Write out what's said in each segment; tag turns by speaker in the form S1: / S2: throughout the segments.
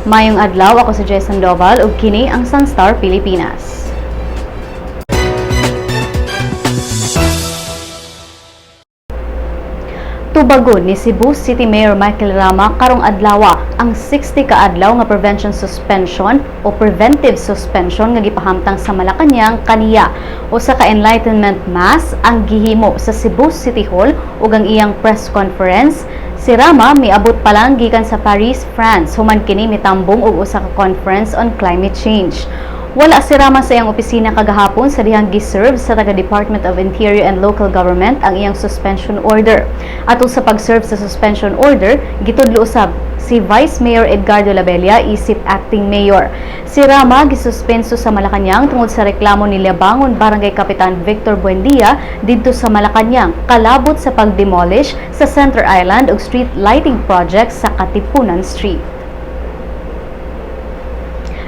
S1: Maayong adlaw, ako si Jason Doval ug kini ang Sunstar Pilipinas. Tubagon ni Cebu City Mayor Michael Rama karong adlaw ang 60 ka adlaw nga prevention suspension o preventive suspension nga gipahamtang sa Malacañang kaniya. Usa ka enlightenment mass ang gihimo sa Cebu City Hall ug ang iyang press conference. Si Rama miabot pa lang gikan sa Paris, France, human kini mitambong og usa ka conference on climate change. Wala si Rama sa iyang opisina kagahapon sa dihang giserve sa taga Department of Interior and Local Government ang iyang suspension order. Atol sa pag-serve sa suspension order, gitudlo usab si Vice Mayor Edgardo Labella isip acting mayor. Si Rama gisuspenso sa Malacañang tungod sa reklamo ni Labangon Barangay Kapitan Victor Buendia didto sa Malacañang kalabot sa pag-demolish sa Center Island ug street lighting project sa Katipunan Street.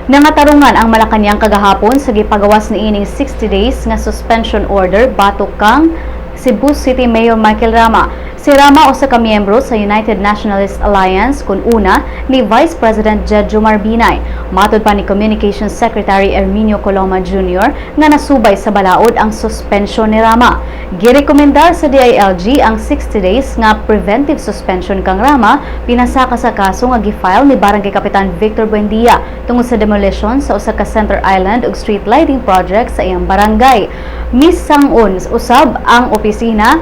S1: Nangatarungan ang Malacañang kagahapon sa gipagawas niining 60 days nga suspension order batok kang Cebu City Mayor Michael Rama. Si Rama usa ka miyembro sa United Nationalist Alliance kun una ni Vice President Jejomar Binay. Matod pa ni Communications Secretary Herminio Coloma Jr. nga nasubay sa balaod ang suspension ni Rama. Girekomendar sa DILG ang 60 days nga preventive suspension kang Rama pinasaka sa kaso nga gifile ni Barangay Kapitan Victor Buendia tungod sa demolition sa usa ka Center Island ug street lighting project sa iyang barangay. Misangon usab ang opisina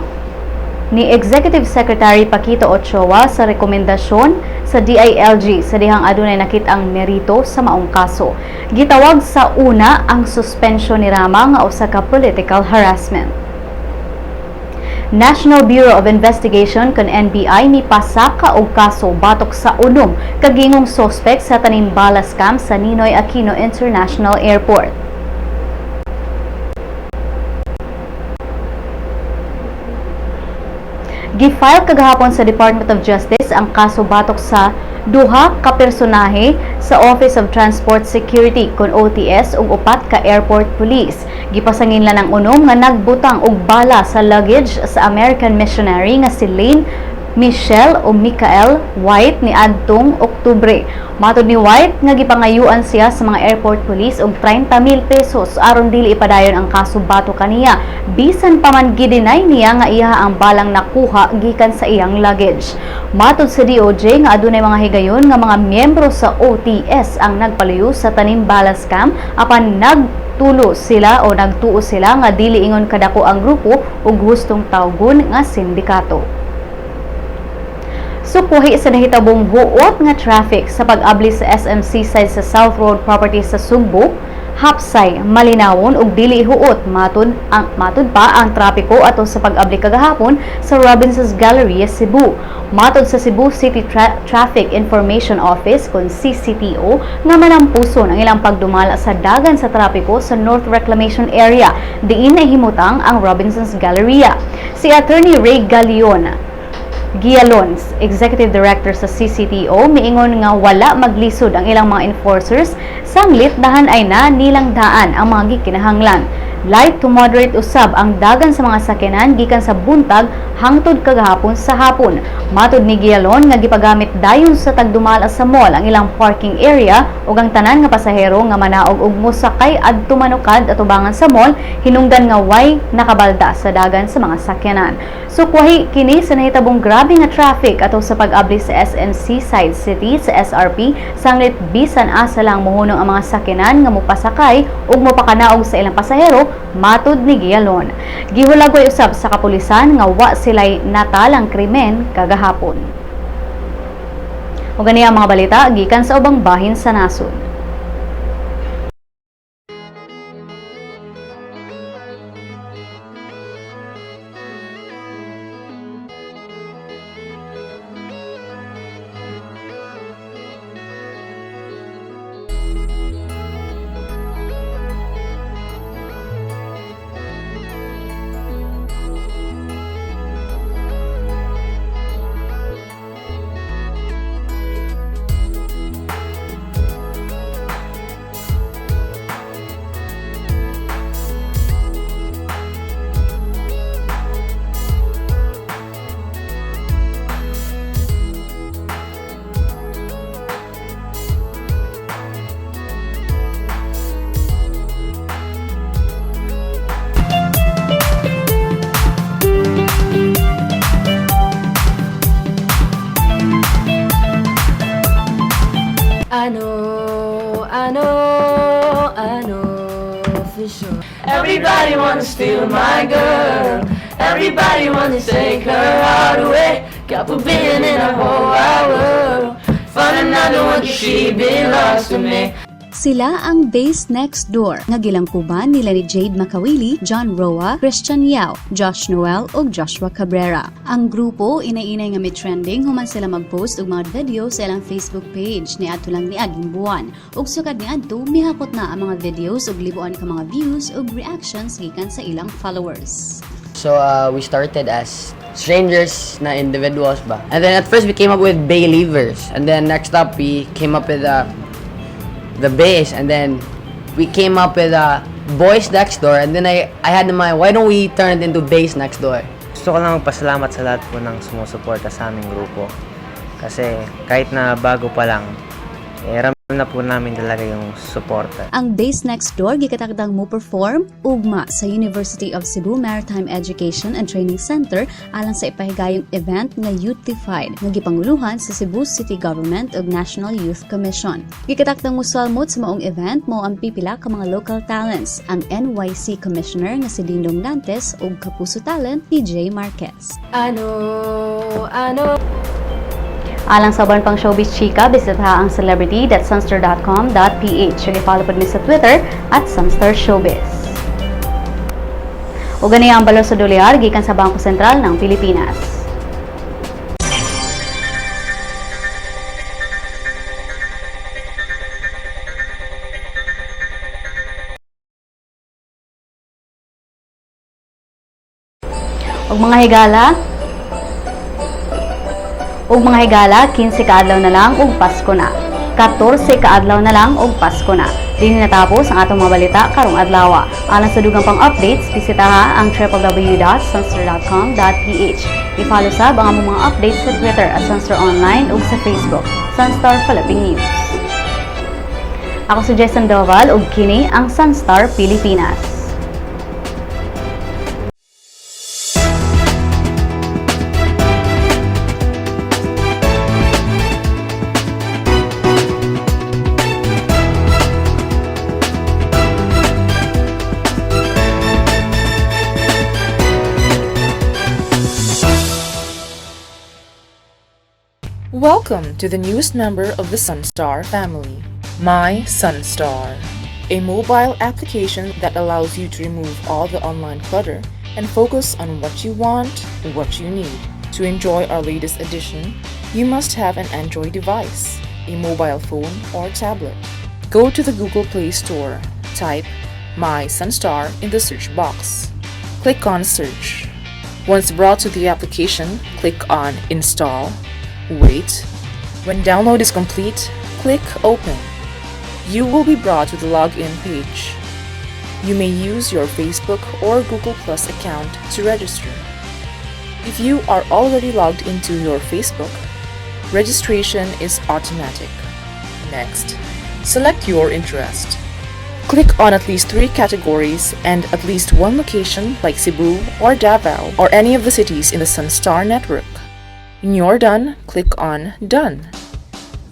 S1: ni Executive Secretary Paquito Ochoa sa rekomendasyon sa DILG sa dihang adunay nakit-ang merito sa maong kaso. Gitawag sa una ang suspension ni Rama nga usa ka political harassment. National Bureau of Investigation kon NBI mipasaka og kaso batok sa unom ka gingong sospek sa tanimbala scam sa Ninoy Aquino International Airport. Gifile kagahapon sa Department of Justice ang kaso batok sa duha ka personahe sa Office of Transport Security kon OTS ug upat ka airport police. Gipasanginlan ang unom nga nagbutang og bala sa luggage sa American missionary nga si Lane Michelle o Michael White niadtong Oktubre. Matod ni White nga gipangayuan siya sa mga airport police og 30,000 pesos aron dili ipadayon ang kaso batok kaniya, bisan pa man gideny niya nga iya ang balang nakuha gikan sa iyang luggage. Matod sa DOJ nga adunay mga higayon nga mga miyembro sa OTS ang nagpaluyo sa tanimbala scam, apan nagtulo sila o nagtuo sila nga dili ingon kadako ang grupo ug hustong tawgon nga sindikato. Sukuhi sa nahitabong huot nga traffic sa pag-abli sa SM Seaside sa South Road Property sa Sugbo, hapsay, malinawon ug dili huot matud pa ang trapiko ato sa pag-abli kagahapon sa Robinson's Galleria, Cebu. Matod sa Cebu City Traffic Information Office kon CCTO nga manampuson ang ilang pagdumala sa dagan sa trapiko sa North Reclamation Area diin nahimutang ang Robinson's Galleria. Si Attorney Ray Gialons, Executive Director sa CCTO, miingon nga wala maglisod ang ilang mga enforcers sanglit dahan ay na nilang daan ang mga gikinahanglan. Light to moderate usab ang dagan sa mga sakyanan gikan sa buntag hangtod kagahapon sa hapon. Matod ni Gialon nga gipagamit dayon sa tagdumala sa mall ang ilang parking area ug ang tanan nga pasahero nga manaog og mosakay adto manukad atubangan sa mall hinungdan nga way nakabalda sa dagan sa mga sakyanan. Sukwahi kini sa nahitabong grabe nga traffic ato sa pag-abli sa SM Seaside City sa SRP sanglit bisan asa lang mohunong ang mga sakyanan nga mopasakay ug mopakanaog sa ilang pasahero, matod ni Gialon. Gihulagway usab sa kapulisan nga wa sila'y natalang krimen kagahapon. Ug gani ang mga balita gikan sa ubang bahin sa nasod.
S2: I know for sure.
S3: Everybody wanna steal my girl. Everybody wanna take her heart away. Couple billion in the whole wide world. Find another one 'cause she belongs to me.
S4: Sila ang Bass Next Door nga gilangkuban nila ni Jade Macawili, John Roa, Christian Yao, Josh Noel ug Joshua Cabrera. Ang grupo inay-inay nga mi-trending human sila mag-post og mga video sa ilang Facebook page niadto lang niaging buwan. Ug sukad niadto, mihakot na ang mga videos ug libuan ka mga views ug reactions gikan sa ilang followers.
S5: So we started as strangers na individuals ba. And then at first we came up with Bay Leavers. And then next up we came up with the bass, and then we came up with Boys Next Door, and then I had in mind, why don't we turn it into Bass Next Door?
S6: Gusto ko lang magpasalamat sa lahat po ng sumusuporta sa aming grupo. Kasi kahit na bago pa lang, eh, ramdam na po namin talaga yung suporta.
S4: Ang Bass Next Door gikatakdang mo perform ugma sa University of Cebu Maritime Education and Training Center alang sa ipahigayong event nga Youthified nga gipanguluhan sa Cebu City Government ug National Youth Commission. Gikatakdang mosalmot sa maong event mao ang pipila ka mga local talents, ang NYC Commissioner nga si Dingdong Dantes ug Kapuso talent PJ Marquez.
S2: I know, I know.
S1: Alang sa uban pang showbiz chika, bisita ang celebrity.sunstar.com.ph. Ug i-follow pod mi sa Twitter @SunstarShowbiz. Ug gani ang balor sa dolyar gikan sa Bangko Sentral ng Pilipinas. Ug mga higala, 15 kaadlaw na lang ug Pasko na. 14 kaadlaw na lang ug Pasko na. Dini natapos ang atong mga balita karong adlaw. Alang sa dugang pang updates, bisitaha ang www.sunstar.com.ph. I-follow sab ang among mga updates sa Twitter @SunstarOnline ug sa Facebook, Sunstar Philippine News. Ako si Jason Doval ug kini ang Sunstar Pilipinas.
S7: Welcome to the newest member of the Sunstar family, My Sunstar, a mobile application that allows you to remove all the online clutter and focus on what you want, what you need. To enjoy our latest edition, you must have an Android device, a mobile phone or tablet. Go to the Google Play Store, type My Sunstar in the search box. Click on Search. Once brought to the application, click on Install. Wait. When download is complete, click Open. You will be brought to the login page. You may use your Facebook or Google Plus account to register. If you are already logged into your Facebook, registration is automatic. Next, select your interest. Click on at least three categories and at least one location like Cebu or Davao or any of the cities in the Sunstar network. When you're done, click on Done.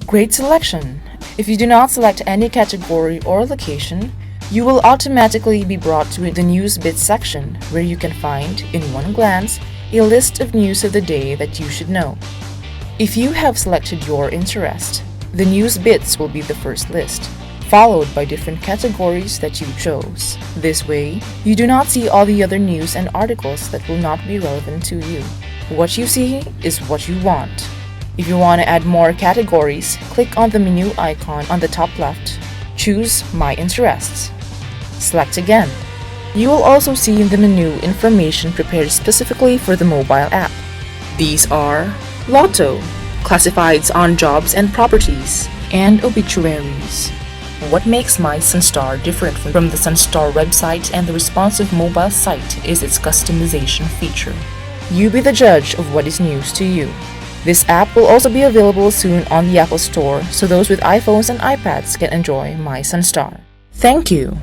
S7: Great selection! If you do not select any category or location, you will automatically be brought to the News Bits section where you can find, in one glance, a list of news of the day that you should know. If you have selected your interest, the News Bits will be the first list, followed by different categories that you chose. This way, you do not see all the other news and articles that will not be relevant to you. What you see is what you want. If you want to add more categories, click on the menu icon on the top left. Choose My Interests. Select again. You will also see in the menu information prepared specifically for the mobile app. These are Lotto, classifieds on jobs and properties, and obituaries. What makes My Sunstar different from the Sunstar website and the responsive mobile site is its customization feature. You be the judge of what is news to you. This app will also be available soon on the Apple Store so those with iPhones and iPads can enjoy My Sunstar. Thank you.